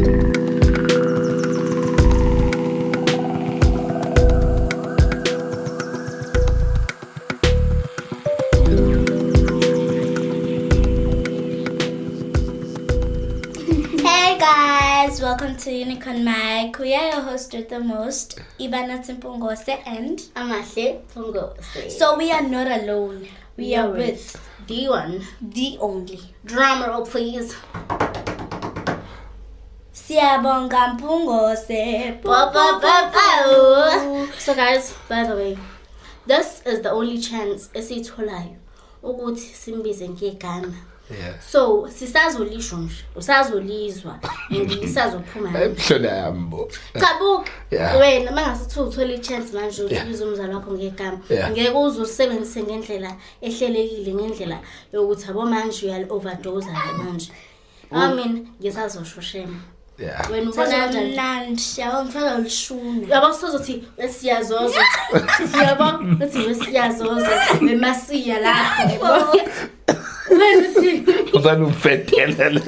Hey guys, welcome to Unicorn Mic. We are your host with the most, Ivana Mpungose, and Amahle Mpungose. So we are not alone. We are with the one, the only. Drum roll, please. Siyabonga Mpungose. Ba, ba, ba, ba. So guys, by the way, this is the only chance esiyitholayo ukuthi simbize ngegama. So sisazolisho nje, usazolizwa and lisazophuma. Emhlola yami bo. Cha buka, wena mangase uthola i-chance manje ukuthi ubize umzali wakho ngegama, ngeke uze usebenzise ngendlela ehlelekile, ngendlela yokuthi abo manje uyali-overdose manje. I mean, ngisazosho shame. Wena ubona kanjani? Mnandi, yabo ngisazolishuna. Yabo sizothi siyazozo. Yabo uthi siyazozo bemasiya lapho. Yabo. Wena uthi Usanufetela le.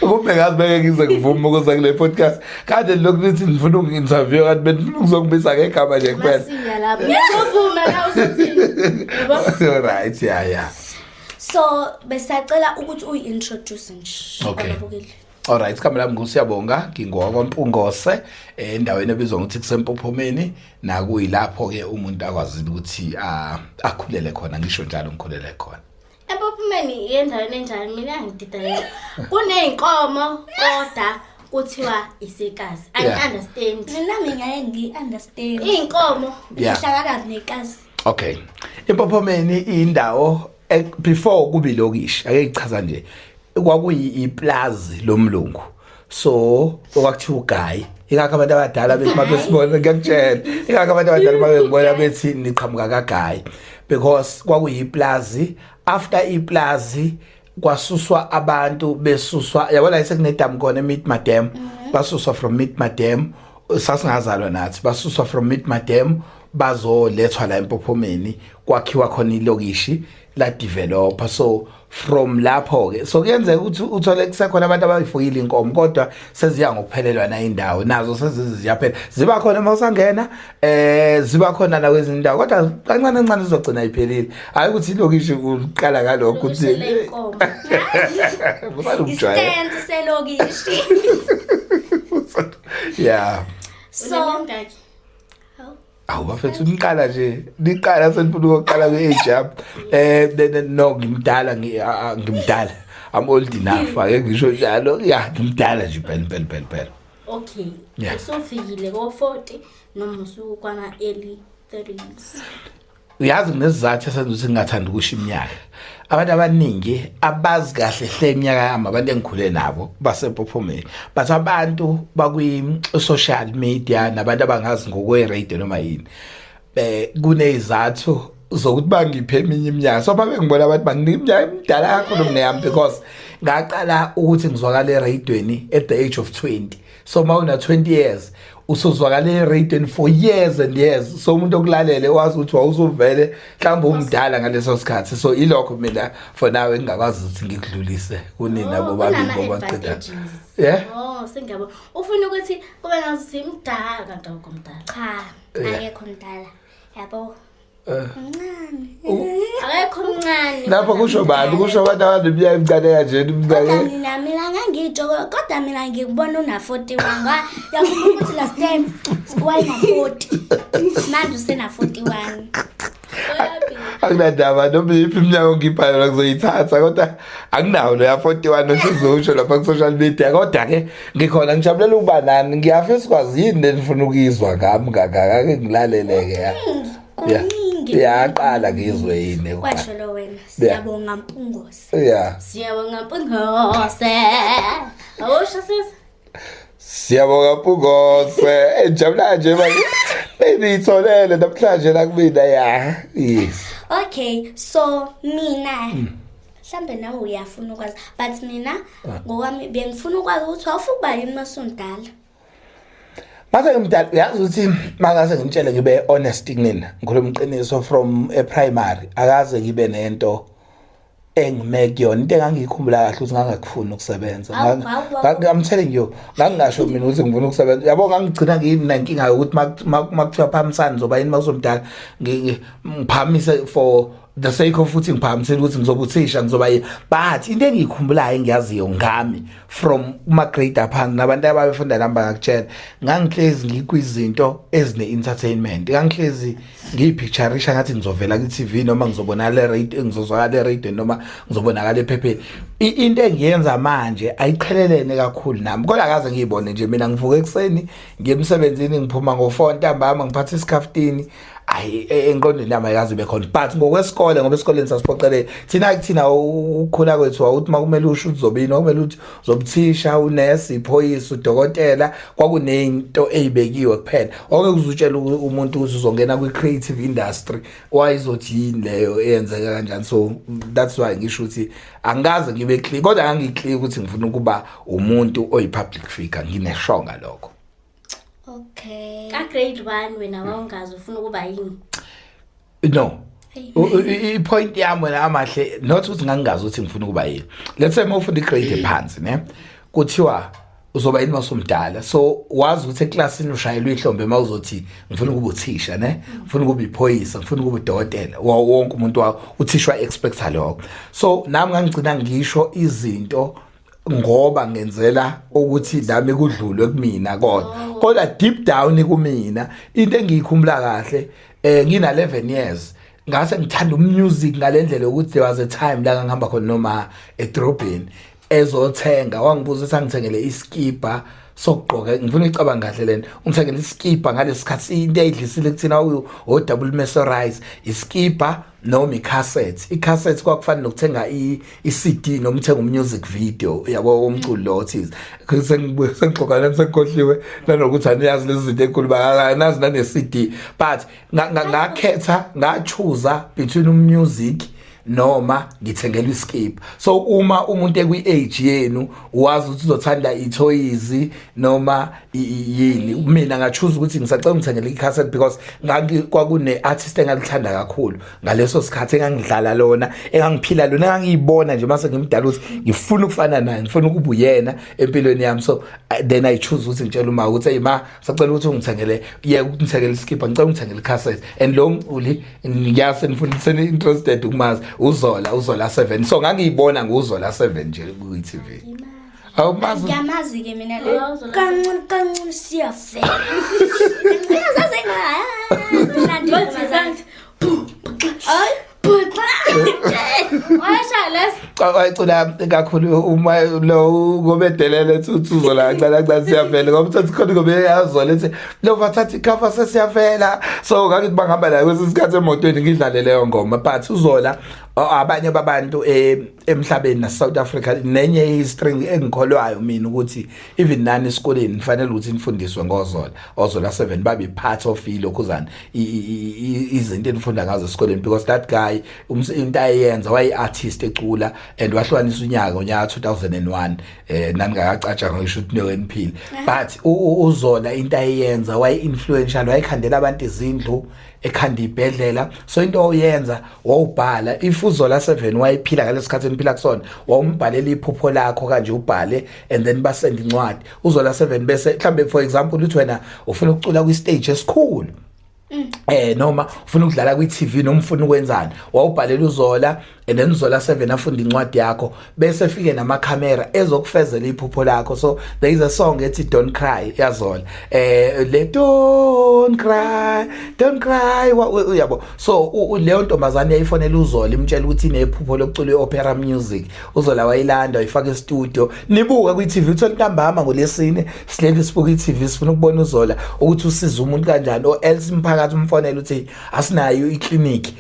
Ukube ngazi beke ngize ngivume ukuza kule podcast. Kade lokhu nithi nifuna ukungi-interview kanti benifuna ukuzongibisa ngegama nje kuphela. Masiya lapho. Uvuma la uzothi. Yabo. Right, yeah, yeah. So besacela ukuthi uyi-introduce nje. Okay. Ababukeli. Alright, igama lami nguSiyabonga, ngingowakwaMpungose endaweni ebizwa ngokuthi kuseMpophomeni, nakuyilapho ke umuntu akwazile ukuthi akhulele khona, ngisho njalo ngikhulele khona. Empophomeni yendaweni enjani mina ngididayela. Kuneyinkomo kodwa kuthiwa isikazi. I understand. Mina ngiyaye ngi-understand. Iy'nkomo. Ihlangana nekazi. Okay. Impophomeni indawo before kube ilokishi, ake ngichaza nje. Kwakuyiplazi lomlungu. So okwakuthiwa uGayi. Ingakho abantu abadala bethi mabesibona ngiyakutshela. Ingakho abantu abadala mabengibona bethi niqhamuka kaGayi because kwakuyiplazi, after iplazi kwasuswa abantu besuswa, yabona sekunedamu khona eMidmar Dam, basuswa from Midmar Dam, sasingazalwa nathi, basuswa from Midmar Dam bazolethwa la eMpophomeni, kwakhiwa khona ilokishi la developer. So from lapho ke so kuyenzeka ukuthi uthole kusekhona abantu abayifuyile inkomo kodwa seziya ngokuphelelwa na indawo nazo seziziyaphela, ziba khona uma usangena ziba khona la kwezinye indawo kodwa kancane kancane izogcina iphelile. Hayi ukuthi ilokishi uqala ngalokho ukuthi Istand selokishi. Yeah. So Awu bafethu niqala nje, niqala senifuna ukuqala kwe-age yami. No ngimdala, ngimdala. I'm old enough, ake ngisho njalo. Yeah, ngimdala nje phela phela phela phela. Okay. Usufikile ko 40 noma usukwana early 30s? Uyazi kunesizathu esenza ukuthi ngingathandi ukusho iminyaka. Abantu abaningi abazi kahle hle iminyaka yami, abantu engikhule nabo baseMpophomeni. But abantu bakwi social media nabantu abangazi ngokwe radio noma yini. Kunezizathu zokuthi bangiphe eminye iminyaka. So babe ngibona abantu banginika iminyaka emidala kakhulu kuneyami because ngaqala ukuthi ngizwakale eradweni at the age of 20. So mawuna 20 years usuzwakala eradweni for years and years. So umuntu okulalele wazi ukuthi wawusuvele mhlawumbe umdala ngaleso sikhathi. So ilokho mina for now engingakwazi ukuthi ngikudlulise kunina bobabili bobaqeda. Yeah. Oh, sengiyabona. Ufuna ukuthi kube ngathi mdala kanti awukho mdala. Cha, akekho mdala. Yabo. Mncane. Akekho mncane. Lapho kusho bani? Kusho abantu abaneminyaka emincane kanje Kodwa iminyaka. mina ngangitsho kodwa mina ngikubona una 41 ngoba yakhumbula ukuthi last time wayena 40. Manje usena 41. Akunandaba noma iyiphi iminyaka ongipha yona ngizoyithatha kodwa anginawo loya 41 osizosho lapha ku social media kodwa ke ngikhona ngijabulela ukuba nani, ngiyafisa ukwazi yini lenifuna ukuyizwa ngami kangaka, ake ngilalele ke ya. Kuningi. Yaqala ngizwe yini ekuqala. Kwasho lo wena. Siyabonga Mpungose. Yeah. Siyabonga Mpungose. Awusho sisi. Siyabonga Mpungose. Ngijabula nje manje. Beniyitholele namhlanje la kumina ya. Yes. Okay, so mina mhlambe nawe uyafuna ukwazi but mina ngokwami bengifuna ukwazi ukuthi wawufuna ukuba yini masundala. Mase ngimdala uyazi ukuthi mangase ngitshele ngibe honest kunina, ngikhuluma iqiniso from e primary akaze ngibe nento Engime kuyona into engangiyikhumbula kahle ukuthi ngangakufuni ukusebenza. I'm telling you, ngangingasho mina ukuthi ngifuna ukusebenza, yabo. Ngangigcina nginenkinga yokuthi makuthiwa phamisani, ngizoba yini mawuzomdala, ngiphamise for the sake of ukuthi ngiphakamisele ukuthi ngizoba uthisha, ngizoba yini. But into engiyikhumbulayo, engiyaziyo ngami from kuma grade aphansi, nabantu ababefunda nami bangakutshela, ngangihlezi ngikwizinto ezine-entertainment. Ngangihlezi ngiyipicturisha ngathi ngizovela kwi-TV, noma ngizobonakala e-radio, ngizozwakala e-radio, noma ngizobonakala ephepheni. Into engiyenza manje ayiqhelelene kakhulu nami, kodwa akaze ngiyibone nje mina. Ngivuka ekuseni, ngiye emsebenzini, ngiphuma ngo-4 ntambama, ngiphatha isikhaftini. Ayi, engqondweni yami ayikaze ibe khona. But ngokwesikole, ngoba esikoleni sasiphoqelele thina, kuthina ukukhula kwethu, wawuthi makumele usho ukuthi uzobini, kwakumele ukuthi uzobuthisha, unesi, iphoyisa, udokotela. Kwakunento eyibekiwe kuphela. Onke kuzutshela umuntu ukuthi uzongena kwi-creative industry, wayezothi yini leyo, eyenzeka kanjani? So that's why ngisho ukuthi angikaze ngibe clear, kodwa ngangiclear ukuthi ngifuna ukuba umuntu oyi-public figure. Nginesho ngalokho. Okay. Ka grade 1 wena wawungazi ufuna ukuba yini? No. I-point yami wena amahle, not ukuthi ngangingazi ukuthi ngifuna ukuba yini. Let's say uma ufunda i-grade ephansi, ne, kuthiwa uzoba yini masumdala, so wazi ukuthi eklasini ushayelwa ihlombe uma uzothi ngifuna ukuba uthisha, ne, ngifuna ukuba iphoyisa, ngifuna ukuba udokotela. Wonke umuntu wa uthishwa expecta lokho. So nami ngangigcina ngisho izinto ngoba ngenzela ukuthi nami kudlulwe kumina, kodwa deep down kumina, into engiyikhumbula kahle, ngina 11 years, ngase ngithanda umusic ngalendlela ukuthi there was a time la ngihamba khona noma edrobheni ezothenga, wangibuza ukuthi angithengele iskipa sokugqoka. Ngifuna ucabanga kahle lento, ungithengele iskipa ngalesikhathi, into eyidlisile kuthina o double mesorize, iskipa noma icassette. Icassette kwakufana nokuthenga i-CD noma uthenga umusic video, yabo, umculo lo othize. Sengibuye sengixoxa nami, sengikhohliwe nanokuthi aniyazi lezi zinto enkulu, banazi nane CD. But ngakhetha, ngachuza between umusic noma ngithengela iskip. So uma umuntu ekwi age yenu, wazi ukuthi uzothanda itoys noma yini. Mina ngachoose ukuthi ngisacela ngithengele icassette because ngangi kwakune artist engalithanda kakhulu ngaleso sikhathi, engangidlala lona, engangiphila lona, engangiyibona nje mase ngimdala ukuthi ngifuna ukufana naye, ngifuna ukuba uyena empilweni yami. So then I choose ukuthi ngitshela uma ukuthi, "Hey ma, sacela ukuthi ungithengele, yeke ukungithengela iskipha, ngicela ungithengele icassette." And lo mculi ngiyase nifuna seni interested ukumazi, uZola, uZola 7. So ngangiyibona nguZola 7 nje ku TV. Awumazi? Ngiyamazi ke mina le. Oh, Zola. Kancane kancane siyafela. Ngiyazazi ngazi. Ay, Wayeshaya lesi. Cha, wayecula kakhulu uma lo ngoba edelele ethi uthi uZola kancane kancane siyavela, ngoba uthatha khona ngoba eyazola ethi lo bathatha ikhava sesiyavela. So ngakithi bangihamba la kwesinye isikhathi emotweni, ngidlale leyo ngoma. But uZola, abanye babantu emhlabeni na South Africa, nenye history engikholwayo mina ukuthi even nani esikoleni nifanele ukuthi nifundiswe ngoZola, oZola 7 babe part of ilokhuzana, izinto enifunda ngazo esikoleni, because that guy into ayenza, wayi artist ecula and wahlukanisa unyaka ngonyaka 2001, nani ngakacatshanga ngisho ukuthi niyoke niphile. But uZola into ayenza, wayi influential, wayekhandela abantu izindlu, ekhanda ibhedlela. So into oyenza, wawubhala, if uZola 7 wayephila ngalesikhathi eniphila kusona, wawumbhalela iphupho lakho kanje, ubhale and then basend incwadi uZola 7, bese mhlambe, for example, uthi wena ufuna ukucula kwi stage esikhulu, noma ufuna ukudlala kwi TV, noma ufuna ukwenzani, wawubhalela uZola and then uZola 7 afunda incwadi yakho, bese fike namakhamera ezokufezela iphupho lakho. So there is a song ethi "Don't Cry" yaZola, le "Don't cry, don't cry", uyabo. So leyo ntombazane yayifonela uZola, imtshela ukuthi inephupho lokucula iopera music. uZola wayilanda, wayifaka e-studio, nibuka kwi TV, uthola intambama ngolesine silele sibuka i-TV, sifuna ukubona uZola ukuthi usiza umuntu kanjani, or else umphakathi umfonela uthi asinayo iclinic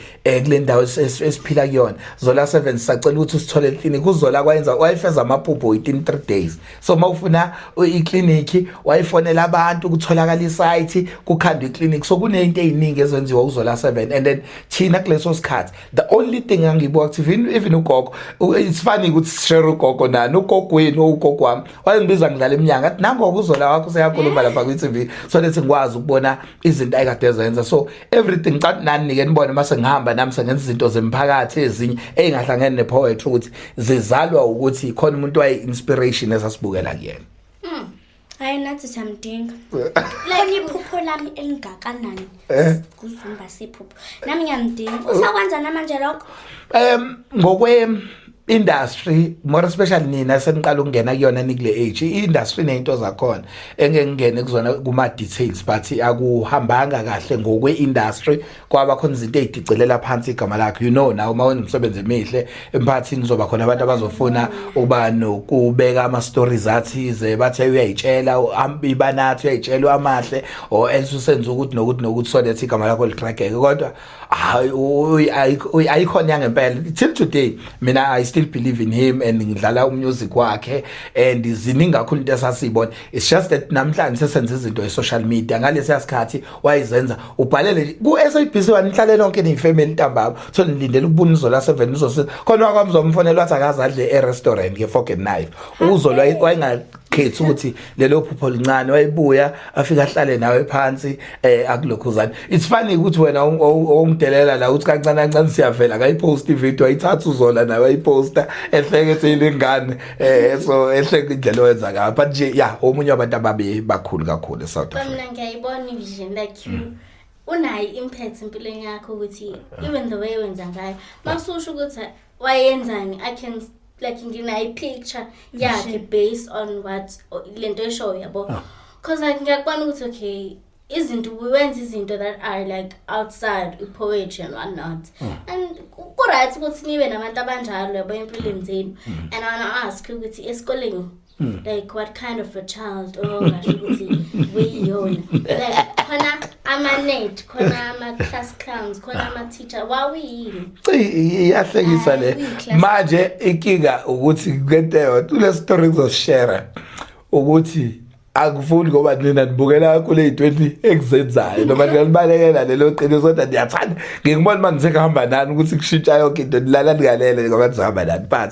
kule ndawo esiphila kuyona, Zola 7 sisacela ukuthi usithole iclinic. UZola kwayenza, wayifeza amaphupho within 3 days. So mawufuna iclinic, wayifonela abantu, kutholakala isite, kukhandwa iclinic. So kunento eziningi ezenziwa uZola 7. And then thina kuleso sikhathi, the only thing angibuka ku TV, even ugogo, it's funny ukuthi share ugogo nani, ugogo wenu, ugogo wami wayengibiza ngidlala eminyanga, athi nangoku uZola wakho useyakhuluma lapha kwi TV, so lethi ngikwazi ukubona izinto ayikade ezenza. So everything, cha, nani nike nibone mase ngihamba nami sengenza izinto zemphakathi ezinye. eyingahlangene nepoetry ukuthi zizalwa ukuthi khona umuntu waye inspiration esasibukela kuyena. Hayi, nathi siyamdinga. Khona iphupho lami elingakanani. Kuzumba siphupho. Nami ngiyamdinga. Usakwenza namanje lokho? Ngokwe industry, more especially nina seniqala ukungena kuyona nikule age, i-industry nezinto zakhona engeke ngingene kuzona kuma details, but akuhambanga kahle ngokwe industry. Kwaba khona izinto ezidicilela phansi igama lakhe. Now uma wenza umsebenzi emihle emphakathini, kuzoba khona abantu abazofuna ukuba nokubeka ama stories athize, bathi uyayitshela ibanathi, uyayitshela amahle or else usenza ukuthi nokuthi nokuthi, so that igama lakho litrageke. Kodwa hayi, ayikhona yangempela. Till today mina I still believe in him and ngidlala umusic wakhe and ziningi kakhulu into esasiyibona. It's just that namhlanje sesenza izinto e-social media. Ngalesiya sikhathi wayezenza ubhalele ku-SABC 1, nihlale nonke niyifamily ntambama, so nilindele ukubona uZola 7 uzosiza khona. Wakwamzomfonela wathi akaze adle e-restaurant nge-fork and knife. Uzolo wayengakhethi ukuthi lelo phupho lincane, wayebuya afike ahlale nawe phansi akulokhuzana. It's funny ukuthi wena ongidelela la uthi kancane kancane siyavela, akayipost ivideo, ayithatha uZola nawe ayiposta, ehleke ethi lengane so ehleke indlela owenza ngayo. But nje, yeah, omunye wabantu ababe bakhulu kakhulu eSouth Africa. Mina ngiyayibona i-vision, like you unayo i-impact empilweni yakho, ukuthi even the way wenza ngayo, mawususho ukuthi wayenzani, I can like nginayo i-picture yakhe based on what lento eshoyo, yabo, because like ngiyakubona ukuthi okay, izinto wenza izinto that are like outside i-poetry and what not, and ku-right ukuthi nibe nabantu abanjalo, yabo, empilweni zenu. And I wanna ask ukuthi esikoleni, like what kind of a child ongasho ukuthi weyiyona? Like khona ama-nerd, khona ama-class clowns, khona ama-teacher, wawuyini? Iyahlekisa le. Hayi, uyi-class. Manje inkinga ukuthi ngento eyodwa kule story ngizosishare ukuthi akufuni ngoba nina nibukela kakhulu ey'ntweni engizenzayo noma ngiyalibalekela lelo qiniso, kodwa niyathanda ngikubona uma ngisekuhamba nani ukuthi kushintsha yonke into, nilala ningalele ngoba nizohamba nani. But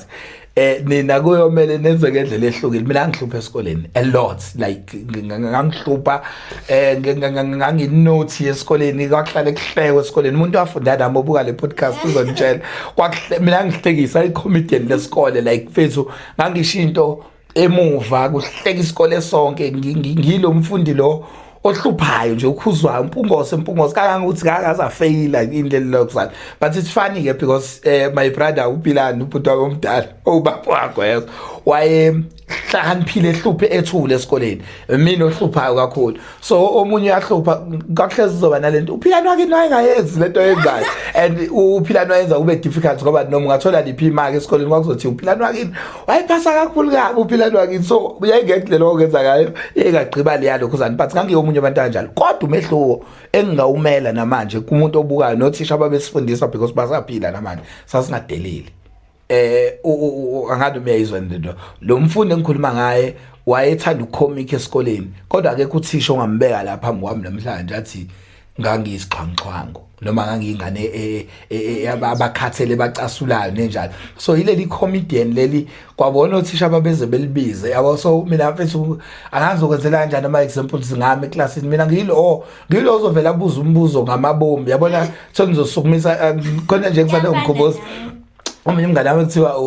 nina kuyomele nenze ngendlela ehlukile. Mina ngihlupha esikoleni a lot, like ngangihlupha, nganginothi esikoleni, kwakuhlale kuhlekwe esikoleni. Umuntu wafunda nami obuka le podcast uzonitshela, kwakuhle mina ngihlekisa, i-comedian lesikole. Like mfethu, ngangisho into emuva kuhleka isikole sonke. Ngilo mfundi lo ohluphayo nje, ukhuzwayo, umpungose mpungose, kangangokuthi ngakaze afeyila indlela lokuzala. But it's funny ke because my brother uPilani, ubhuti wami omdala, ubaba wakho yeso, waye hlakaniphile, ehluphe, ethule esikoleni, mina ohluphayo kakhulu. So omunye uyahlupha kakuhlezi, uzoba nalento uPhilani wakini wayengayenzi lento oyenzayo, and uPhilani wayenza kube difficult ngoba noma ungathola liphi imaki esikoleni kwakuzothi uPhilani wakini wayephasa kakhulu kabi, uPhilani wakini. So yayingekho indlela okwenza ngayo engagqiba leya lokhuzana, but ngangiyomunye abantu kanjalo. Kodwa umehluko engingawumela namanje kumuntu obukayo nothisha ababesifundisa, because basaphila namanje, sasingadeleli. Angathi uyayizwa lento, lo mfundi engikhuluma ngaye wayethanda ucomic esikoleni, kodwa akekho uthisha ongambeka lapha phambi kwami namhlanje athi ngangiyisixhwanguxhwangu noma ngangiyingane abakhathele, bacasulayo nenjalo. So yileli comedian leli kwabona othisha ababeze belibize, yabo. So mina mfethu angazi ukwenzela kanjani ama examples ngami eklasini. Mina ngilo ozovela abuza umbuzo ngamabomu, yabona. So ngizosukumisa khona nje, kufanele ngikhumbuze omunye umngane wami kuthiwa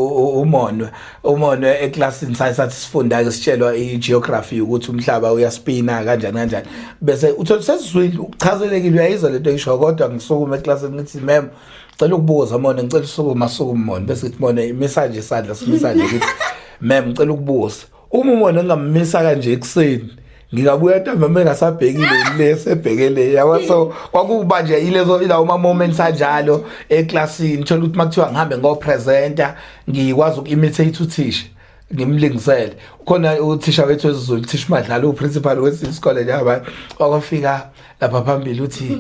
uMonwe. Eklasini saye sathi sifunda ke, sitshelwa i-geography ukuthi umhlaba uyaspina kanjani kanjani, bese uthola sesizwile, uchazelekile, uyayizwa lento oyisho, kodwa ngisukume eklasini ngithi, "Ma'am, cela ukubuza." Mone, ngicela usukuma, sukuma Mone. Bese ngithi, "Mone, imisa nje isandla." Simisa nje, ngithi, "Ma'am, ngicela ukubuza, uma uMone ngingammisa kanje ekuseni, ngingabuya ntambama engasabhekile le sebhekele?" Yabo, so kwakuba nje ilezo ilawo ma moments anjalo eklasini. Thola ukuthi makuthiwa ngihambe ngo presenter, ngikwazi uku-imitate uthisha, ngimlingisele. Khona uthisha wethu wesiZulu, uthisha Madlala, uprincipal wesisikole njengoba wakwafika lapha phambili uthi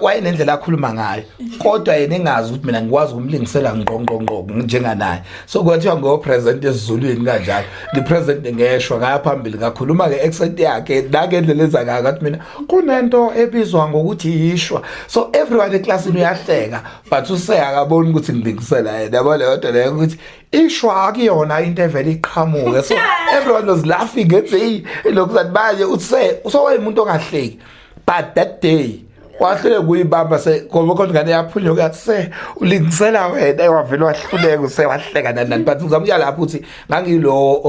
wayenendlela akhuluma ngayo, kodwa yena engazi ukuthi mina ngikwazi ukumlingisela ngqo ngqo ngqo njenganaye. So kwathiwa ngo present esiZulwini kanjalo, ngipresent ngeshwa, ngaya phambili, ngakhuluma nge-accent yakhe nangendlela enza ngayo, ngathi mina kunento ebizwa ngokuthi yishwa. So everyone eklasini uyahleka, but useyakaboni ukuthi ngilingisela yena, yabo, leyo nto leyo ukuthi ishwa akuyona into evele iqhamuke. So everyone was laughing, ethi hey, lokhu zathi manje uthe so wayemuntu ongahleki, but that day Wahluleka ukuyibamba se ngoba khona ingane yaphunyuka se ulingisela wena wavele wahluleka usewahleka nani nani, but ngizama ukuya lapho ukuthi ngangilo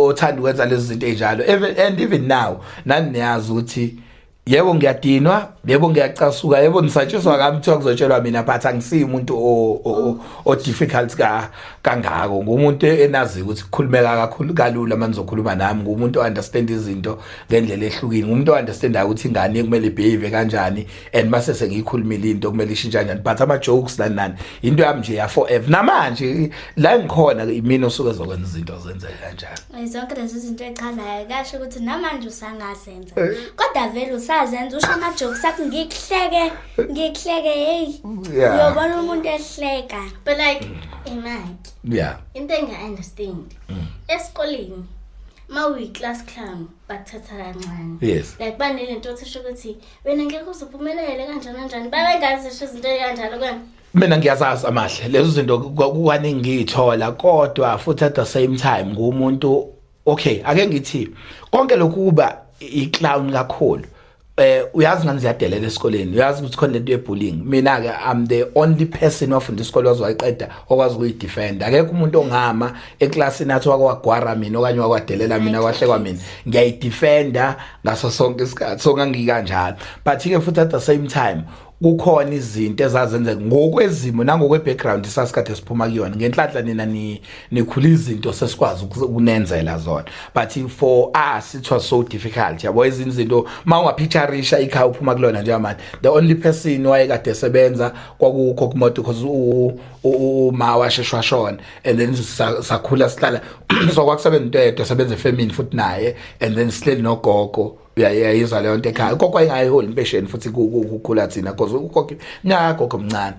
othanda ukwenza lezi zinto ezinjalo. And even now nani niyazi ukuthi yebo ngiyadinwa, yebo ngiyacasuka, yebo nisatshiswa kami kuthiwa kuzotshelwa mina, but angisiyi umuntu o difficult ka kangako. Ngumuntu enazi ukuthi kukhulumeka kakhulu kalula uma nizokhuluma nami. Ngumuntu o-understand izinto ngendlela ehlukile, ngumuntu o-understandayo ukuthi ingane kumele ibehave kanjani and mase sengiyikhulumile into kumele ishintshe kanjani. But ama-jokes nani nani into yami nje ya forever. Namanje la ngikhona imina osuke ezokwenza izinto zenzeke kanjani. Zonke lezi zinto echazayo kasho ukuthi namanje usangazenza, kodwa vele usazenza, usho ama-jokes akho, ngikuhleke ngikuhleke, hey. Uyobona umuntu ehleka. But like imaki, into enga-understand, esikoleni ma uyi-class clown bakuthatha kancane. Like banelento othisha ukuthi wena ngeke uzuphumelele kanjani kanjani, babengazisho izinto ey'kanjalo kwena? Mina ngiyazazi amahle lezo zinto, kukaningi ngiyithola, kodwa futhi at the same time ngumuntu, okay, ake ngithi konke lokhu kuba i-clown kakhulu, uyazi ngani ziyadelela esikoleni, uyazi ukuthi khona lento ye-bullying. Mina ke I'm the only person wafunda isikole waze wayiqeda okwazi ukuyidefend. Akekho umuntu ongama eklasini athi wakwagwara mina okanye wakwadelela mina, kwahlekwa mina. Ngiyayidefenda ngaso sonke isikhathi, so ngangikanjalo. But ke futhi at the same time kukhona izinto ezazenzeka ngokwezimo nangokwe-background sasikade siphuma kuyona. Ngenhlanhla nina nikhula izinto sesikwazi ukunenzela zona, but for us it was so difficult, yabo. Ezinye izinto uma ungapicturisha ikhaya uphuma kulona njengamanje, the only person wayekade esebenza kwakukho kumoto because uma washeshwa washona and then sakhula sihlala, so kwakusebenza into eyedwa, sebenza efemini futhi naye, and then sihleli nogogo. Uyayizwa leyo nto ekhaya, ugogo wayengayiholi impesheni futhi kukhula thina because ugogo nyaka gogo mncane.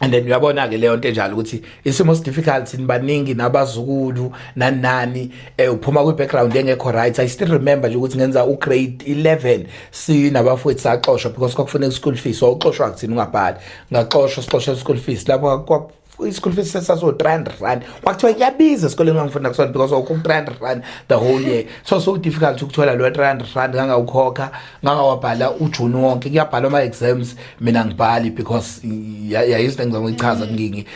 And then uyabona ke leyo nto enjalo ukuthi isimo si difficult, nibaningi nabazukulu nani nani, uphuma kwi background engekho right. I still remember nje ukuthi ngenza u grade 11 sinabafowethu saxoshwa because kwakufuneka school fees. Wawuxoshwa kuthina ungabhali, ngaxoshwa, sixoshwa school fees lapho i-school fees saso R300, kwakuthiwa kuyabiza esikoleni ngangifunda kusona because wawukhokha R300 the whole year. So difficult ukuthola lo R300, ngangawukhokha, ngangawabhala uJune wonke, kuyabhalwa ama-exams, mina ngibhali because yayizinto engizama ukuyichaza,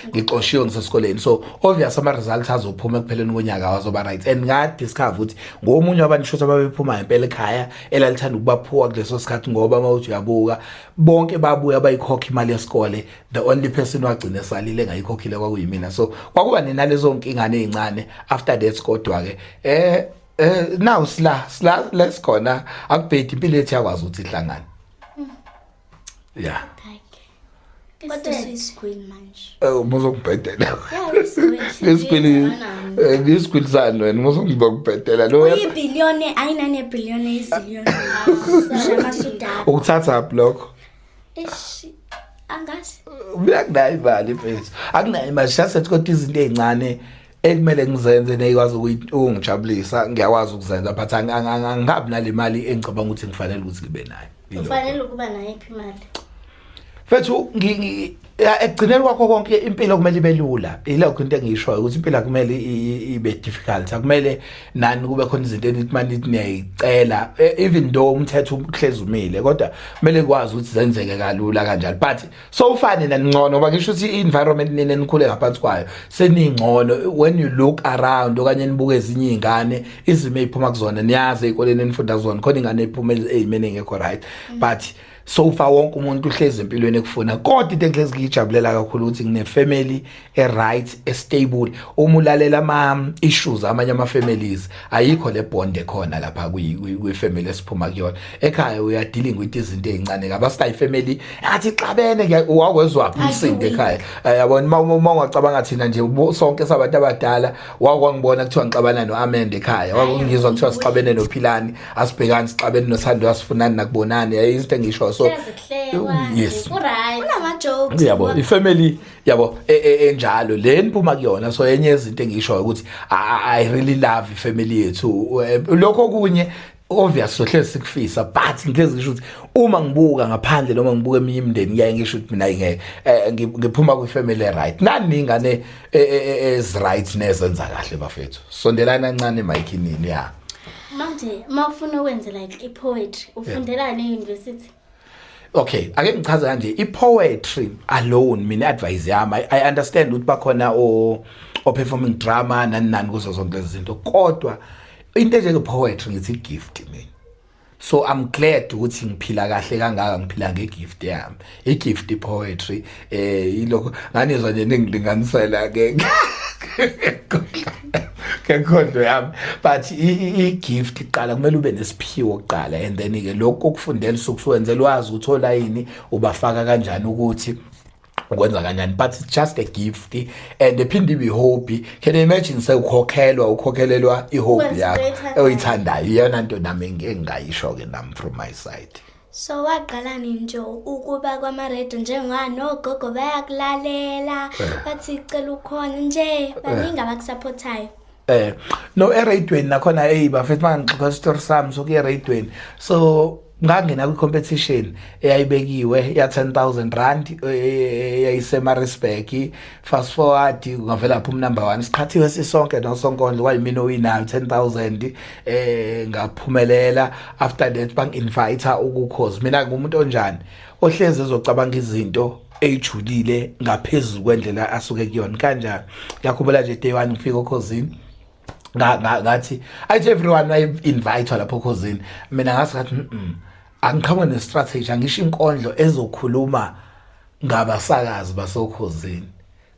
ngixoshiwe ngisesikoleni. So obvious ama-results azophuma ekupheleni konyaka wazoba right. And ngadiscover ukuthi ngomunye wabantu shuthi ababephuma ngempela ekhaya elalithanda ukuba poor kuleso sikhathi, ngoba uma uthi uyabuka bonke babuya bayikhokha imali yesikole, the only person wagcina esalile engayikhokhile kwakuyimina. So kwakuba ninalezo nkingane ezincane after that, kodwa ke now sila lesikhona, akubhedi, impilo yethu yakwazi ukuthi ihlangane, yeah. Kodwa usuyisigwili manje. Muzongibhedela. Yeah, uyisigwili. Ngisigwili, ngisigwili sani wena, muzongibhedela lo. Uyibhiliyone, ayinanebhiliyone, iziliyoni. Shamasudaba. Ukuthatha up lokho? Ish, angazi. Mina kunayo imali mfethu, akunayo imali shasethi, kodwa izinto ey'ncane ekumele ngizenze neyikwazi ukungijabulisa ngiyakwazi ukuzenza, but angihabi nale mali engicabanga ukuthi ngifanele ukuthi ngibe nayo. Yilokho. Ufanele ukuba nayo iphi imali? Mfethu, ya, ekugcineni kwakho konke impilo kumele ibe lula. Ilokho into engiyishoyo ukuthi impilo akumele ibe difficult, akumele nani kube khona izinto enithi manje nithi niyayicela. Even though umthetho uhlezi umile, kodwa kumele kwazi ukuthi zenzeke kalula kanjalo. But so far nina ningcono, ngoba ngisho ukuthi i-environment nina enikhule ngaphansi kwayo seningcono. When you look around okanye nibuke ezinye iy'ngane, izimo ey'phuma kuzona, niyazi ey'koleni enifunda kuzona khona ingane ephuma ey'meni engekho right, but so far wonke umuntu uhlezi empilweni ekufuna. Kodwa into engihlezi ngiyijabulela kakhulu ukuthi ngine-family e-right, e-stable. Uma ulalela ama-issues amanye ama-families, ayikho le bond ekhona lapha kwi-family esiphuma kuyona ekhaya. Uya dealing with izinto ey'ncane kabi, asinayo ifamily athi ixabene. Wakwezwaphi umsindo ekhaya? Yabona, uma ungacabanga thina nje sonke sabantu abadala, wakwangibona kuthiwa ngixabana no-Amanda ekhaya, wakungizwa kuthiwa sixabene noPhilani, asibhekani, sixabene noThando, asifunani nakubonani. Izinto engisho so. Kuyazihlekwa. Yes. Ku-right. Kunama-jokes. Yabo, ifamily yabo enjalo le niphuma kuyona. So enye yezinto engishoyo ukuthi I really love ifamily yethu. Lokho kunye obvious sohlezi sikufisa, but ngihlezi ngisho ukuthi uma ngibuka ngaphandle noma ngibuka eminye imindeni, ngiyaye ngisho ukuthi mina ngeke, ngiphuma kwifamily right. Nani ingane ezi right nezenza kahle bafethu, sondelana kancane mic nini ya. Manje uma ufuna ukwenza like i-poetry, ufundelani e-university? Okay, ake ngichaze kanje, i-poetry alone, mina advice yami, I understand ukuthi bakhona o performing drama nani nani kuzo zonke lezi zinto, kodwa into enjenge poetry ngithi gift mina. So I'm glad ukuthi ngiphila kahle kangaka, ngiphila ngegift yami, igift poetry. Ilokho nganizwa nje ningilinganisela ke ngenkondlo yami, but i-gift iqala, kumele ube nesiphiwo kuqala, and then ke lokho okufundela usuke usuwenzela wazi ukuthi olayini ubafaka kanjani, ukuthi ukwenza kanjani, but it's just a gift and ephinde ibe hobby. Can you imagine sewukhokhelwa, ukhokhelelwa ihobby Wenza yakho into oyithandayo. oyithandayo? Iyona nto nami engingayisho ke nami from my side. So waqala nini nje ukuba kwama-radio, njengoba nogogo bayakulalela, bathi cela ukhona nje, baningi abakusupportayo? No, eradweni nakhona, hey bafethu, mangixoxa story sami sokuya eradweni, so ngangena kwi-competition eyayibekiwe ya 10,000 rand eyayiseMaritzburg. Fast forward, ngavela phuma number 1, siqhathiwe sisonke nosonkondlo, kwayimina owinayo 10,000. Ngaphumelela. After that bang-invite ukukhozi. Mina ngumuntu onjani ohlezi ezocabanga izinto ejulile ngaphezulu kwendlela asuke kuyona kanjani. Ngiyakhumbula nje day one ngifika okhozini, ngathi ayithi everyone wayi-invite lapho okhozini, mina ngase ngathi angiqhamuke ne-strategy, angisho inkondlo ezokhuluma ngabasakazi basokhozini.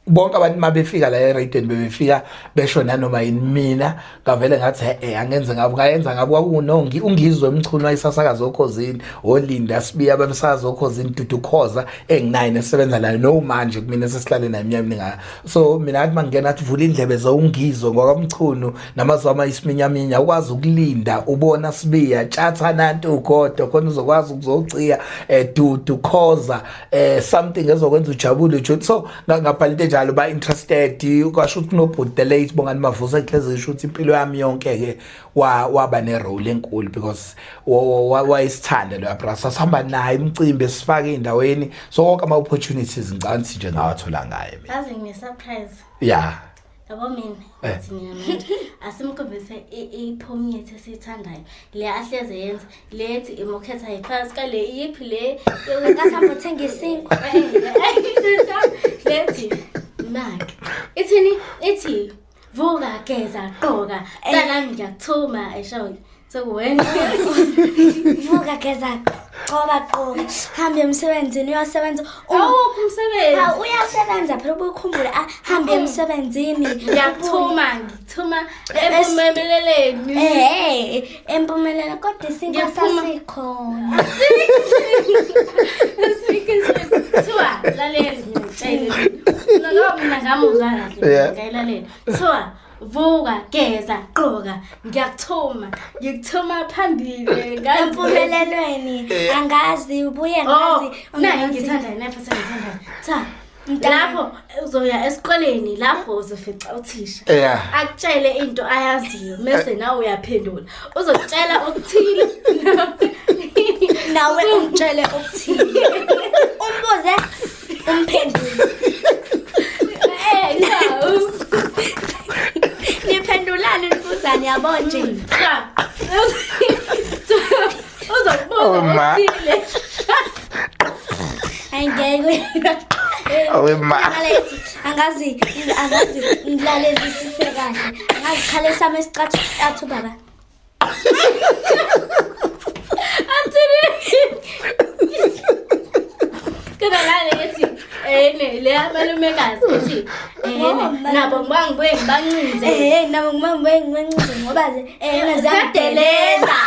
Bonke abantu mabefika la eradweni bebefika besho nanoma yini, mina ngavele ngathi angenze ngabo, ngayenza ngabo. Kwakunongi ungizwe emchunu wayisasakaza okhozini, olinda sibiya babesakaza okhozini, Dudu Khoza enginaye nesebenza naye no manje kumina sesihlale naye iminyaka eminingi. So mina ngathi mangena athi vula indlebe zowungizwe ngokwamchunu namazwi ama isiminyaminya, ukwazi ukulinda ubona sibiya tshatha nanto ugodo khona uzokwazi ukuzociya, Dudu Khoza, something ezokwenza ujabule ujule. So ngabhala into enjalo, ba interested, kwasho ukuthi kunobhuti the late Bongani Mavuso ehlezi ngisho ukuthi impilo yami yonke ke waba ne role enkulu because wayisithanda lo brasa, sihamba naye imicimbi, esifaka endaweni, so wonke ama opportunities ngicabanga nje ngawathola ngaye mina. Yazi ngine-surprise. Yabo mina, uthi mina manje asimkhombise ipoem yethu esiyithandayo le ahleze yenza lethi imokhetha yiphasi kale iyiphi le? Ngasihamba uthenga isinkwa. Lethi nak ithini, ithi vuka, geza, gqoka, mntanami, ngiyakuthuma, esho sekuwena. Vuka, geza, qoba, qoka, hambe emsebenzini uyosebenza. Awukho umsebenzi. Hawu, uyasebenza phela, ubuye ukhumbule, hambe emsebenzini. Ngiyakuthuma, ngikuthuma empumeleleni. Empumelelo, kodwa isinkwa Ngiyaphuma. sasikhona. Kuthiwa lalela, ngiyakutshela ngoba mina ngamuzwa kahle. Ngayilalela, kuthiwa vuka, geza, gqoka, ngiyakuthuma, ngikuthuma phambili ngazi. Empumelelweni angazi ubuye Oh, ngazi. Nayi ngithandayo, nayi futhi ngithandayo. Cha, lapho uzoya esikoleni, lapho uzofica uthisha akutshele into ayaziyo, mese nawe uyaphendula, uzokutshela okuthile. Nawe umtshele okuthile, umbuze, umphendule. No. Niphendulane, nibuzane, yabo nje. Cha, uzokubuza Oh, ma. okuthile. Ayingeke. Awe ma. Angazi, ngilalelisise kahle, angazi khale sami esicathu athu baba. Athini? Kodwa ngale ngithi ene le amalumekazi ethi ene nabo ngibangibuye ngibancinze. Nabo ngibangibuye ngibancinze ngoba ziyangidelela.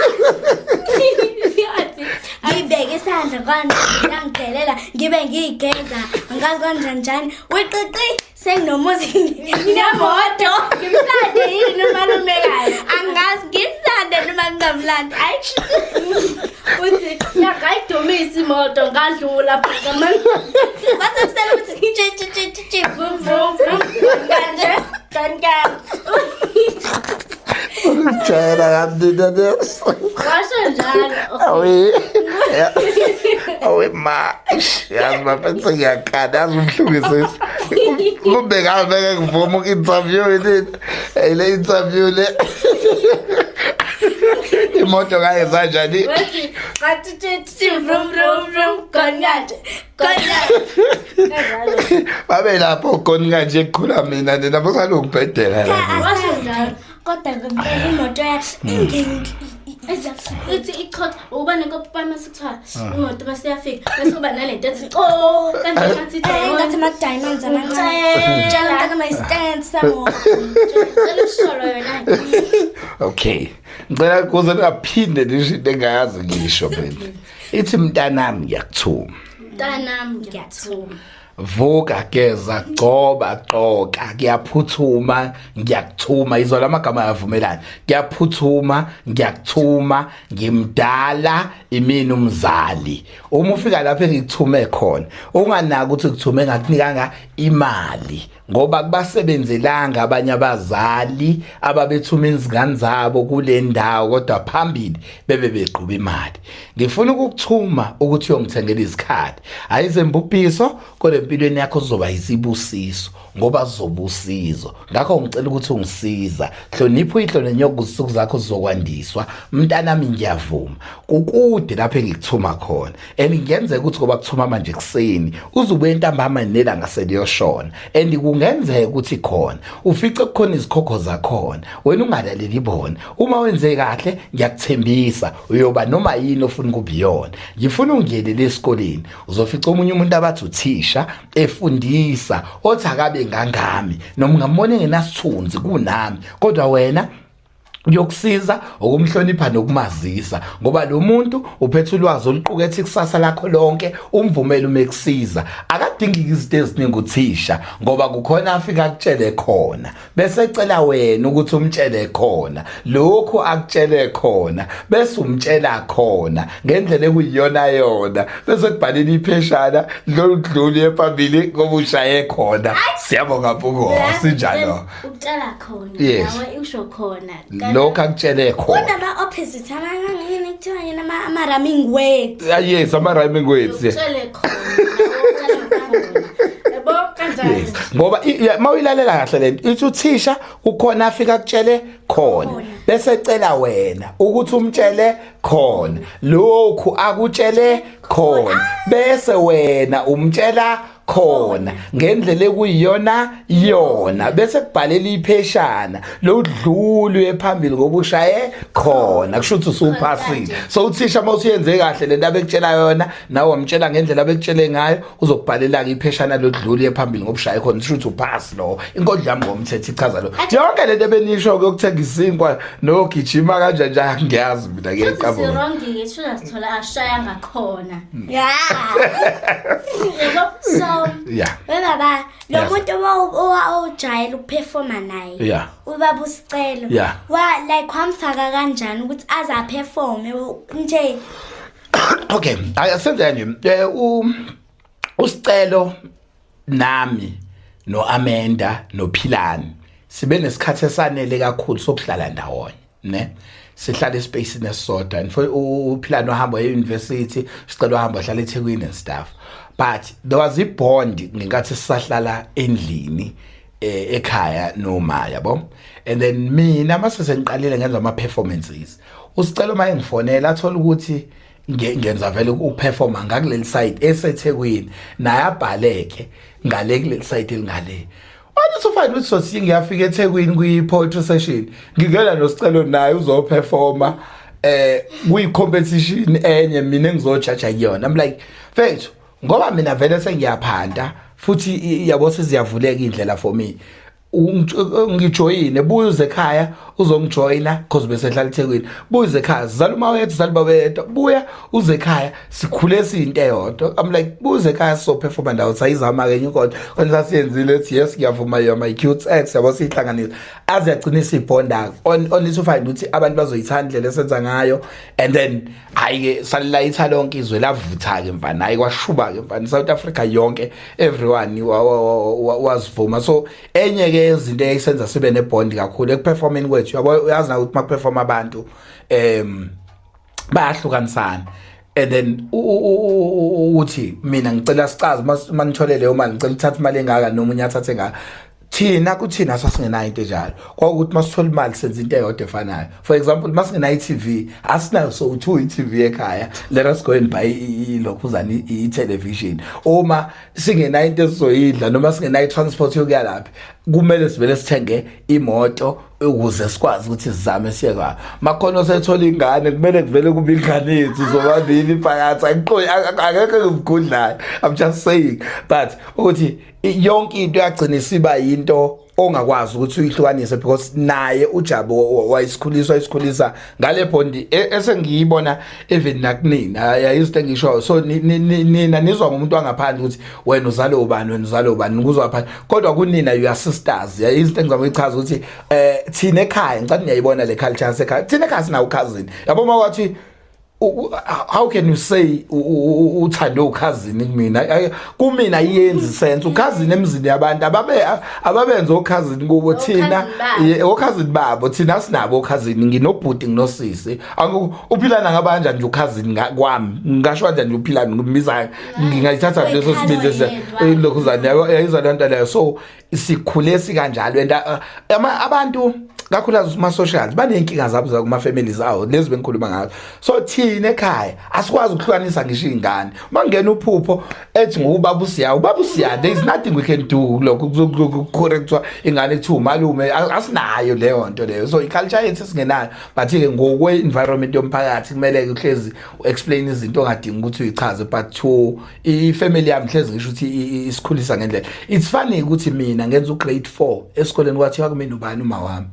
Athi ngibeke isandla kanje, yangidelela, ngibe ngiyigeza, angazi kanjani njani, wiqiqi senginomuzi, nginemoto. Ngimlande yini umalumekazi? Angazi ngimlande noma ngingamlandi, ayi. Uthi yangayidumisa imoto, ngadlula phaka manje. Kwase kusele ukuthi nje nje nje nje nje. Vum vum vum kanje kanje. Ujayela kamnina leso. Washo njalo. Awe. Awe ma. Yazi bafethu ngiyakhala, yazi ubuhlungu sisi. Kumbe ngabeke ngivuma uku-interview yini. Hey, le interview le. Imoto kayenza njani? Wathi Bathi thi vrum vrum vrum gone kanje. Gone kanje. Kanjalo. Babe lapho gone kanje kukhula mina nina bosalungibhedela Cha lapho. asazi phela. Kodwa ngempela imoto yakhe ingeni Ithi ichotha uba nenkopo masikuthiwa imoto masiyafika bese kuba nalento ethi co kanje ngathi Ngathi ama-diamonds amancane. Tshela mntaka my stand samo. Cela usisholo yona. Okay. Ngicela kuze ningaphinde nisho into engayazi ngisho mina. Ithi mntanami ngiyakuthuma. Mntanami ngiyathuma. Vuka geza gcoba gqoka kuyaphuthuma ngiyakuthuma. Izwa lamagama ayavumelana. Kuyaphuthuma ngiyakuthuma ngimdala imini umzali. Uma ufika lapho engikuthume khona unganaki ukuthi ngithume ngakunikanga imali ngoba kubasebenzelanga abanye abazali ababethuma izingane zabo kule ndawo kodwa phambili bebe begquba imali. Ngifuna ukukuthuma ukuthi uyongithengela izikhali, hayi izembubhiso, kodwa empilweni yakho kuzoba isibusiso ngoba zizoba usizo. Ngakho ngicela ukuthi ungisiza, hlonipha uyihlo nenyoko, izinsuku zakho zizokwandiswa. Mntanami ngiyavuma, kukude lapho engikuthuma khona and kungenzeka ukuthi ngoba kuthuma manje ekuseni uzubuye ntambama nelanga seliyoshona, and kungenzeka ukuthi khona ufice kukhona izikhokho zakhona wena ungalaleli bona. Uma wenze kahle ngiyakuthembisa uyoba noma yini ofuna ukuba iyona. Ngifuna ungenele esikoleni uzofica omunye umuntu abathi uthisha efundisa othi akabe ngangami noma ungambona engenasithunzi kunami, kodwa wena kuyokusiza ukumhlonipha nokumazisa ngoba lo muntu uphethe ulwazi oluqukethe ikusasa lakho lonke. Umvumele uma ekusiza, akadingiki izinto eziningi uthisha ngoba kukhona afika akutshele khona bese ecela wena ukuthi umtshele khona lokhu akutshele khona, bese umtshela khona ngendlela ekuyiyona yona, bese kubhalela ipheshana loludluli ephambili ngoba ushaye khona. Siyabonga Mpungo, sinjalo. Ukutshela khona. Yes. Nawe usho khona. Lokhu akutshele khona. Kunama-opposite amangangini kuthiwa yini ama-rhyming words. Ah, yes, ama-rhyming words, yeah. Ukutshele khona. Nawe utshele khona. Yabo kanjani? Yes, ngoba mawuyilalela kahle lento ithi uthisha kukhona afika akutshele khona bese ecela wena ukuthi umtshele khona lokhu akutshele khona, bese wena umtshela khona ngendlela ekuyiyona yona, bese kubhalela ipheshana lodlulu ephambili ngoba ushaye khona, kusho ukuthi usuphasile. So uthisha uma usuyenze kahle lento abekutshela yona nawe wamtshela ngendlela abekutshele ngayo, uzokubhalela ke ipheshana lodlulu ephambili ngoba ushaye khona, kusho ukuthi uphasi. Lo inkondlo yami ngomthetho ichaza lo yonke lento ebenisho yokuthenga isinkwa nogijima kanjani nje, ngiyazi mina ke. Futhi Cabanga. si-wrong-ke shuza sithola ashaya ngakhona. Yebo, so we baba lo muntu owajwayele ukuperforma naye ubaba uSicelo wa like wamfaka kanjani ukuthi aze aperforme nje? Okay, asenze kanje. USicelo nami noAmanda noPhilani sibe nesikhathi esanele kakhulu sokuhlala ndawonye, ne sihlala espacini esisodwa, and for uPhilani wahamba e-university, Sicelo wahamba wahlala eThekwini and stuff, but there was a bond ngenkathi sisahlala endlini ekhaya noma yabo. And then mina mase sengiqalile ngenza ama performances, uSicelo maye ngifonela athola ukuthi ngenza vele ukuperforma ngakuleli side eseThekwini, naye abhaleke ngale kuleli side elingale. Wena usufine ukuthi sothi ngiyafika eThekwini kwi poetry session, ngingena noSicelo naye uzoperforma kuyi competition enye mina engizojaja kuyona. I'm like, mfethu, ngoba mina vele sengiyaphanda futhi yabo seziyavuleka indlela for me, ngijoyine, buya uze ekhaya uzongijoyina, cause bese hlala eThekwini. Buya uze ekhaya, sizala uma wethu, sizala baba yedwa, buya uze ekhaya sikhule siyinto eyodwa. I'm like, buya uze ekhaya sizoperforma ndawo. Sayizama ke enye inkonzo konje sasiyenzile ethi yes ngiyavuma, you are my cute ex, yabo, siyihlanganisa aze yagcina isibonda on to find ukuthi abantu bazoyithanda indlela esenza ngayo. And then hayi ke salilayitha lonke izwe lavutha ke mfana, hayi kwashuba ke mfana, South Africa yonke, everyone wazivuma. So enye ke izinto eyisenza sibe nebond kakhulu ekuperformeni kwethu, yabo, uyazi na ukuthi makuperform abantu bayahlukanisana, and then uthi mina ngicela sicaze manithole leyo mali, ngicela uthathe imali engaka noma unyathathe ngaka. Thina kuthina sasingenayo into enjalo. Kwakuthi masithola imali senza into eyodwa efanayo. For example, masingenayo i-TV, asinayo so two i-TV ekhaya, let us go and buy ilokhuzana i-television. Uma singenayo into esizoyidla noma singenayo i-transport yokuya laphi, kumele sivele sithenge imoto ukuze sikwazi ukuthi sizame siye kwa makhona osethola ingane, kumele kuvele kube ingane yethu zobabili phakathi. Angiqoyi, akekho engimgudlayo, I'm just saying, but ukuthi yonke into yagcina isiba yinto ongakwazi ukuthi uyihlukanise, because naye uJabu wayesikhuliswa isikhulisa ngale bond esengiyibona even nakunina yayizinto engisho. So nina nizwa ngomuntu wangaphandle ukuthi wena uzale ubani, wena uzale ubani, nikuzwa ngaphandle, kodwa kunina you are sisters. Yayizinto engizama ukuyichaza ukuthi thina ekhaya, ngicela niyayibona le culture yasekhaya, thina ekhaya sinawo cousin, yabo. Mawathi how can you say uthande ucousin kumina? Kumina iyenzi sense ucousin emzini yabantu ababe ababenza ocousin kubo, thina ocousin babo, thina sinabo ocousin. Nginobhuti, nginosisi. Uphilana ngabanjani nje ucousin kwami? Ngingasho kanjani nje uphilana ngimbiza, ngingayithatha leso sibindi lokhuzana, yayizwa lento leyo. So sikhule sikanjalo, and abantu kakhulukazi kuma-socials baney'nkinga zabo zakuma-families awo lezi bengikhuluma ngazo. So thina ekhaya asikwazi ukuhlukanisa ngisho iy'ngane. Uma kungena uphupho ethi ngubaba uSiya, ubaba uSiya, there is nothing we can do lokho kucorrectwa ingane kuthiwa umalume, asinayo leyo nto leyo. So i-culture yethu esingenayo, but-ke ngokwe-environment yomphakathi kumele-ke uhlezi u-explain izinto ongadingi ukuthi uyichaze. But to i-family yami hlezi ngisho ukuthi isikhulisa ngendlela. It's funny ukuthi mina ngenza u-grade 4 esikoleni, kwathiwa kumina ubani uma wami.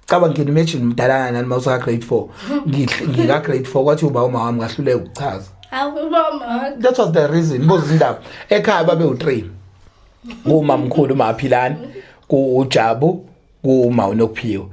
Cabanga, can imagine, mdalana nani mawusa grade 4, ngika grade 4, kwathi uba uma wami, ngahluleka ukuchaza. Awuboma. That was the reason. Buza indaba, ekhaya babe u3, kuma mkhulu uMaphilani, ku uJabu, kuma uNokuphiwa,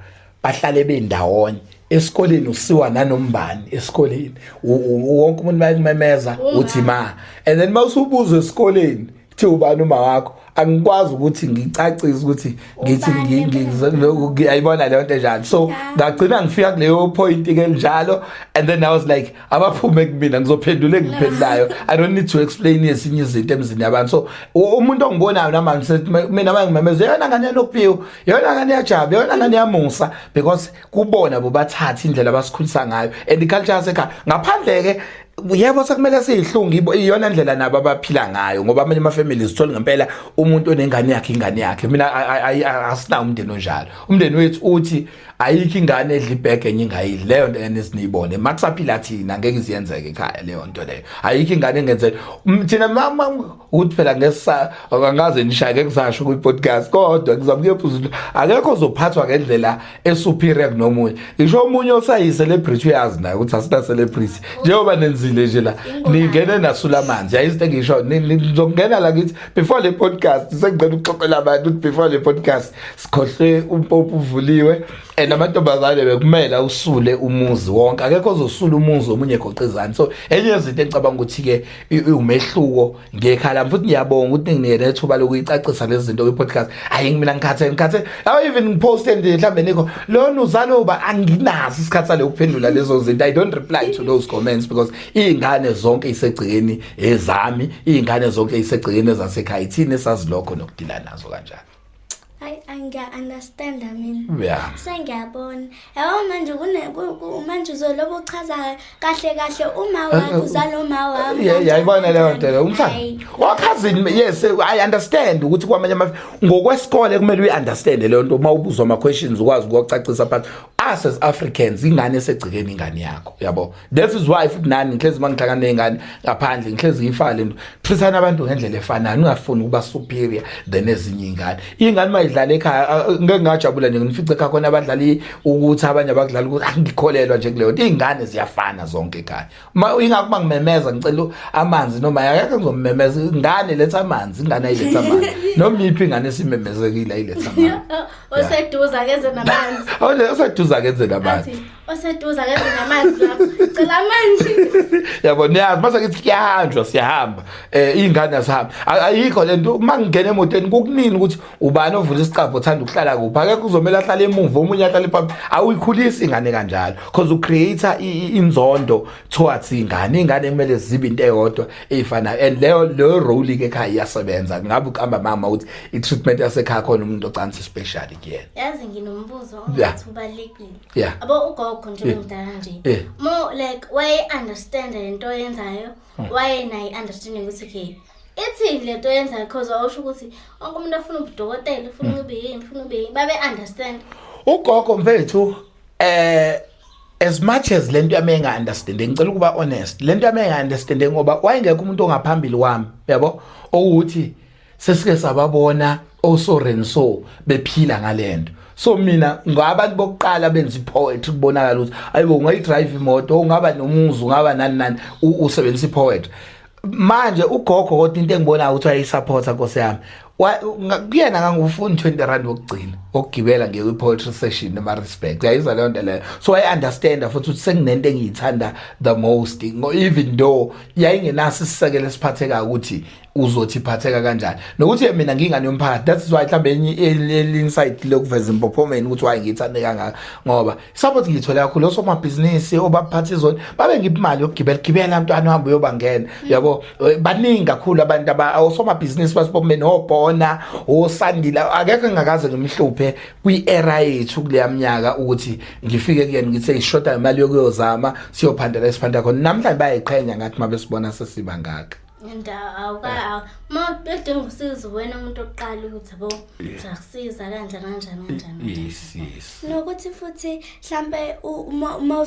bahlale bendawonye. Esikoleni usiwa nanombani esikoleni, wonke umuntu mayekumemeza uthi ma, and then mawusubuza esikoleni kuthi ubani uma wakho, angikwazi ukuthi ngicacise ukuthi ngithi ngiyayibona leyo nto enjalo. So ngagcina ngifika kuleyo point ke njalo, and then I was like, abaphume kumina, ngizophendula engiphendulayo, I don't need to explain ezinye izinto emzini yabantu. So umuntu ongibonayo namanje mina mangimemeza, yona ngane yanokuphiwa, yona ngane yaJabu, yona ngane yaMusa, because kubona bobathatha indlela abasikhulisa ngayo and iculture yasekhaya. Ngaphandle ke, yebo, sekumele siyihlunge, iyona ndlela nabo abaphila ngayo, ngoba amanye ama-families uthola ngempela umuntu onengane yakhe, ingane yakhe. Mina asinawo umndeni onjalo. Umndeni wethu uthi ayikho ingane edla ibhege enye ingayidli. Leyo nto ene siniyibone makusaphila thina, ngeke iziyenzeke ekhaya leyo nto leyo. Ayikho ingane engenzela thina mama ukuthi phela ngesa angaze nishaye, ngeke ngisasho kwi-podcast, kodwa ngizama ukuyephuza ukuthi akekho ozophathwa ngendlela esuperior kunomunye. Ngisho omunye osayi-celebrity uyazi naye ukuthi asina celebrity, njengoba nenzile nje la, ningene nasula amanzi. Yayizinto engisho, nizongena la ngithi before le podcast, sengicela ukuxoxela abantu ukuthi before le podcast sikhohlwe umpompi uvuliwe, and amantombazane bekumele usule umuzi wonke, akekho ozosula umuzi omunye egoqezane. So enye yezinto engicabanga ukuthi-ke iwumehluko ngekhala lami, futhi ngiyabonga ukuthi ninginike nethuba lokuyicacisa lezi zinto kwi-podcast. Hayi, mina ngikhathele, ngikhathele awu, even ngiposte nje mhlawumbe nikho lona uzalo uba anginaso isikhathi sale ukuphendula lezo zinto. I don't reply to those comments because iy'ngane zonke isegcekeni ezami, iy'ngane zonke isegcekeni ezasekhaya, ithini esazi lokho nokudila nazo kanjani. Hayi, angiya-understanda mina. Sengiyabona. Yabo manje kune manje uzolobe uchaza kahle kahle uma wakho uzala uma wami. Yeah, yayibona leyo nto leyo umfana. Hayi. Wakhazini, yes, I understand ukuthi kwamanye ama ngokwesikole kumele uyi-understand leyo nto, uma ubuzwa ama-questions ukwazi ukuwacacisa, but us as Africans, ingane esegcekeni ingane yakho, yabo. That is why futhi nani ngihlezi uma ngihlangana ney'ngane ngaphandle ngihlezi ngiyifaka le nto, treat-ani abantu ngendlela efanayo, ungafuni ukuba superior than ezinye iy'ngane. Iy'ngane uma idlala ekhaya, ngeke ngajabula nje nginifice ekhaya khona abadlali ukuthi abanye abakudlala ukuthi angikholelwa nje kuleyo nto. Iy'ngane ziyafana zonke ekhaya. Ma ingakho uma ngimemeza ngicela amanzi noma akekho ngizomemeza ingane letha amanzi, ingane ayiletha amanzi, noma iphi ingane esimemezekile ayiletha amanzi. Oseduze akeze namanzi. Oseduze akenze namanzi. Athi Oseduze akeze namanzi lapho. Cela amanzi. Yabo, niyazi mase ngithi kuyahanjwa, siyahamba, iy'ngane azihamba. Ayikho le nto. Uma ngingena emotweni kukunini ukuthi ubani ovula isicabha, othanda ukuhlala kuphi, akekho uzomele ahlale emuva, omunye ahlale phambili. Awuyikhulisi ingane kanjalo, because ucreate inzondo towards ingane. Ingane kumele zibe into eyodwa eyifanayo, and leyo role ke ekhaya iyasebenza. Ngabe uqamba mama ukuthi i-treatment yasekhaya khona umuntu ocansi special kuyena. Yazi nginombuzo ongathi ubalulekile. Abo ugogo nje omdala nje. Mo like waye understand lento oyenzayo, waye naye understanding ukuthi okay ithini lento oyenzayo, because awusho ukuthi wonke umuntu afuna ubudokotela, ufuna ube yini, ufuna ube yini, babe understand. Ugogo mfethu, as much as lento yami enga understand, ngicela ukuba honest, lento yami enga understand ngoba wayengekho umuntu ongaphambili kwami, yabo, ukuthi sesike sababona osorenso bephila ngalento. So mina ngabantu bokuqala benza ipoetry, kubonakala ukuthi ayibo, ungayidrive imoto, ungaba nomuzi, ungaba nani nani, usebenzisa ipoetry. Manje ugogo kodwa into engibona ukuthi wayisupporta, Nkosi yami, kuyena ngangufuni 20 rand wokugcina okugibela ngiye kwi-poetry session ema-respect, uyayizwa leyo nto leyo. So I understand futhi ukuthi senginento engiyithanda the most, even though yayingenaso isisekelo esiphathekayo ukuthi uzothi iphatheka kanjani, nokuthi mina ngingane yomphakathi. That is why mhlambe enye insight lokuveza impophomeni ukuthi why ngiyithande kangaka, ngoba support ngiyithole kakhulu osomabhizinisi, obaphatha izona, babe ngipha imali yokugibela, gibela mntwana, uhambe uyobangena, yabo. Baningi kakhulu abantu aba osomabhizinisi basipophomeni, obhona osandile, akekho engakaze ngimhluphe kwi-era yethu kuleya minyaka ukuthi ngifike kuyena ngithi ishoda imali yokuyozama siyophandela esiphanda khona. Namhlanje bayayiqhenya ngathi uma besibona sesiba ngaka. And awuka uma bedinga usizo, wena umuntu oqala ukuthi yabo siyakusiza kanjani kanjani kanjani. Yes. Nokuthi futhi mhlambe uma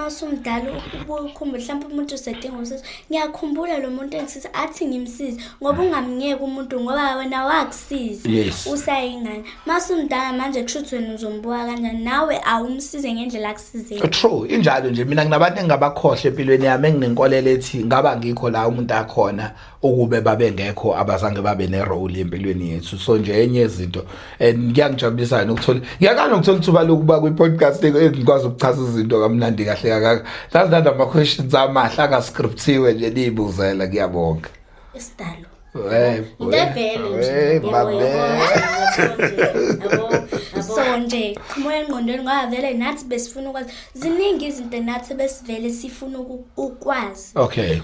usumdala ubuye ukhumbule mhlambe umuntu usedinga usizo, ngiyakhumbula lo muntu engisiza, athi ngimsize, ngoba ungamngeki umuntu ngoba wena wakusiza usayingane. Masumdala manje kusho ukuthi wena uzombuka kanjani, nawe awumsize ngendlela akusize. True, injalo nje. Mina nginabantu engingabakhohle empilweni yami, enginenkolelo ethi ngaba ngikho la umuntu akhona ukube babengekho, abazange babe nerole empilweni yethu. So nje enye izinto and kuyangijabulisa nokuthola, ngiyakana ukuthola ithuba lokuba kwi-podcast engikwazi ukuchaza izinto kamnandi kahle kangaka. Nandi ama-questions amahle angascriptiwe nje, niyibuzela, ngiyabonga. Isidalo. Hey, into evele nje. Hey, Yabo, babe. yabo, nje, yabo, yabo. So nje qhamuka engqondweni ngoba vele nathi besifuna ukwazi, ziningi izinto nathi besivele sifuna ukwazi.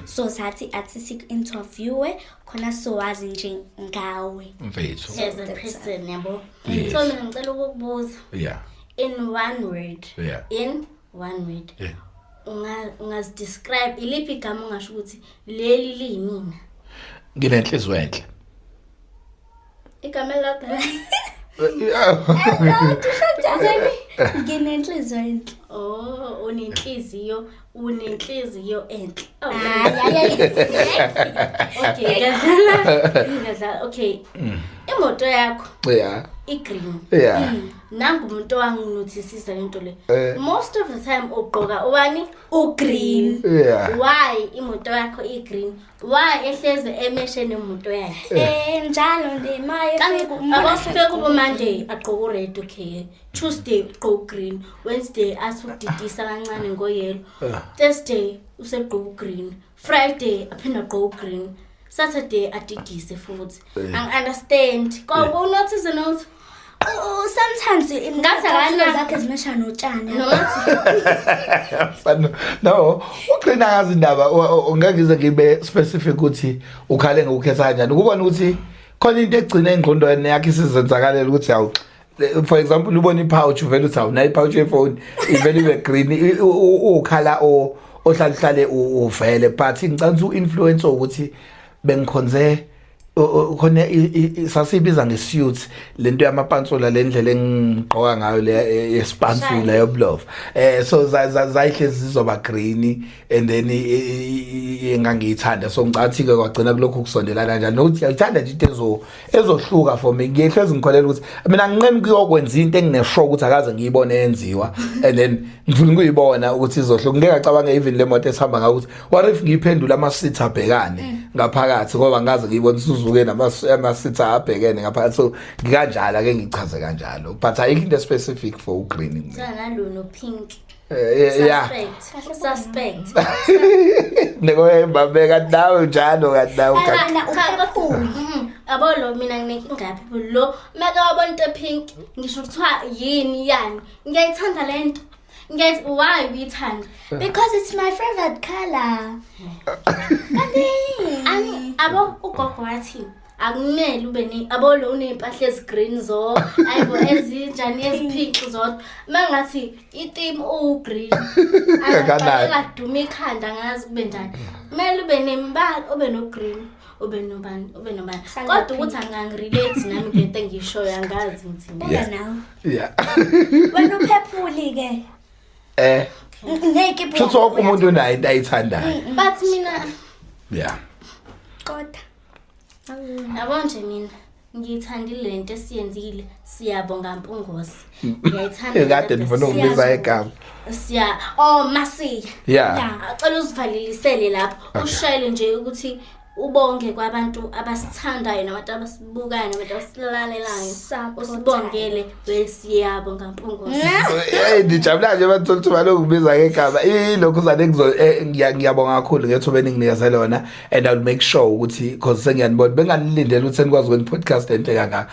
So sathi athi siku-interviewe khona sowazi nje ngawe. Mfethu. As a person, yabo. So mina ngicela ukukubuza in one word, in one word, ungazidescribe, iliphi igama ungasho ukuthi leli liyimina? Nginenhliziyo enhle. Igama elilodwa. Nginenhliziyo enhle. Oh, unenhliziyo enhle. Oh, Hayi, hayi, okay, ngiyadlala ngiyadlala. Okay, imoto yakho i-green. Nangu umuntu owanginotisisa lento le. Most of the time ugqoka ubani? Ugreen. Why imoto yakho i-green? Why ehleze emeshe nemoto yakhe? Njalo nje maye. Abafike kubo Monday agqoke ured, okay, Tuesday ugqoke ugreen, Wednesday athi ukudidisa kancane ngoyellow, Thursday usegqoke ugreen, Friday aphinde agqoke ugreen, Saturday adidise futhi. Angi-understand kwawunothise nothi. Sometimes Ngathi akana- zakhe zimesha notshani. Nokuthi No, ugcina ngazi indaba, ngeke ngize ngibe specific ukuthi ukhale ngokukhetha kanjani. Ukubona ukuthi khona into egcina engqondweni yakho isizenzakalela ukuthi awu, for example, ubona ipouch uvela uthi awu, nayi ipouch yefone ivele ibe green, ukhala o ohlala uhlale uvele. But ngicela ukuthi u-influence ukuthi bengikhonze khona sasiyibiza ngesuit lento yamapantsula, le ndlela engigqoka ngayo le yesipantsula yobulova, so zayihlezi zizoba green and then engangiyithanda. So ngicathi ke kwagcina kulokhu kusondelana kanjani nokuthi ngiyayithanda nje into ezohluka. For me ngiyehlezi ngikholela ukuthi mina nginqeni kuyokwenza into enginesure ukuthi akaze ngiyibone yenziwa, and then ngifuna ukuyibona ukuthi izohluka. Ngeke ngacabanga even le moto esihamba ngayo ukuthi what if ngiyiphendula ama-seats abhekane ngaphakathi, ngoba ngaze ngiyibone. uzuke namasitha abhekene ngapha, so ngikanjalo ake ngichaze kanjalo, but ayikho into specific for ugreen kumina. Nalo no pink. Yeah. Suspect. Niko babe kanti nawe njalo kanti nawe kanti. Cha, Yabo lo mina nginenkinga yaphi lo meke wabona into pink ngisho kuthiwa yini yani ngiyayithanda lento ngiyayithi why uyithanda? Because it's my favorite color. Kanti ani abo ugogo wathi akumele ube ne abo lo uney'mpahla ezi-green zo ayibo ezinjani ezi-pink zodwa uma ngathi i-theme uwu-green Akanayo. akaduma ikhanda ngazi kube njani kumele ube nembala ube no-green ube nobani ube nobani Sanga kodwa ukuthi angangirelate nami ngento engiyishoyo angazi ngithini. Buka nawe. Yeah. Wena uphephuli ke. Ngeke Shuthi wonke umuntu unayo into ayithandayo. But mina Yeah. Kodwa. Yabo nje mina ngiyithandile lento esiyenzile, siyabonga Mpungose. Ngiyayithanda. Kade ndifuna ukubiza igama. Siya oh Masiya. Yeah. Acela uzivalelisele lapho. Ushayele nje ukuthi ubonge kwabantu abasithandayo nabantu abasibukayo nabantu abasilalelayo. Usibongele wesiyabonga Mpungose. Hey ndijabula nje bathola ithuba lokubiza ngegama. Ilokhu zane ngizo ngiyabonga kakhulu ngethuba eninginikeze lona and I'll make sure ukuthi because sengiyanibona benganilindele ukuthi senikwazi ukwenza podcast enhle kangaka.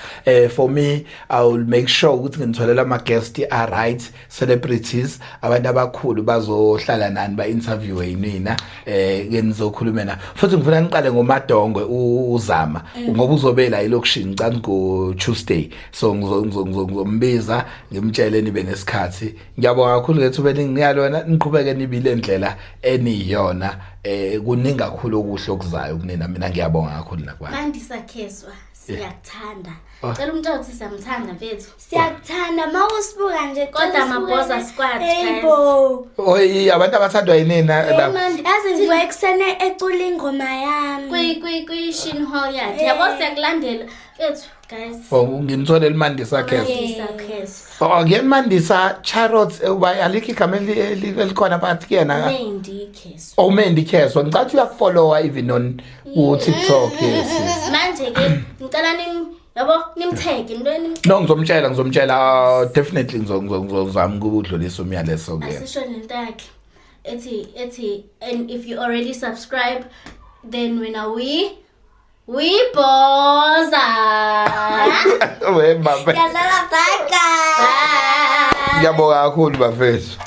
For me I will make sure ukuthi nginitholela ama guest a right celebrities, abantu abakhulu bazohlala nani ba interview yinina ke nizokhuluma na. Futhi ngifuna niqale ngoMadongwe uZama ngoba uzobe la elokishini ngicani go Tuesday, so ngizombiza ngimtshele nibe nesikhathi. Ngiyabonga kakhulu ngethuba eninginika lona, niqhubeke nibile indlela eniyona, kuningi kakhulu okuhle okuzayo kunina. Mina ngiyabonga kakhulu nakwani. Mandisa Kheswa, siyakuthanda. Cela umuntu othi siyamthanda mfethu. Siyakuthanda mawusibuka nje Kodwa Mabhoza squad guys. Yebo. Oyi abantu abathandwa yinina laba. Yazi ngivuka ekuseni ecula ingoma yami. Kwi kwi kwi Shin Hall yakhe. Yabo siyakulandela mfethu guys. Oh ngimthole elimandisa Kheswa. Mandisa Kheswa. Oh ngiyemandisa Charlotte uba alikho igama elikhona phakathi kuyena. Mendi Kheswa. Oh Mendi Kheswa ngicathi uyakufollowa even on ku TikTok yes. yes. Manje ke ngicela nim yabo nimthege into enim No ngizomtshela definitely ngizozama ukudlulisa umyalezo kuyena. Asisho lento yakhe. Ethi and if you already subscribe then when are we Boza. We baba. Ngiyadlala bye guys. Bye. Ngiyabonga kakhulu bafethu.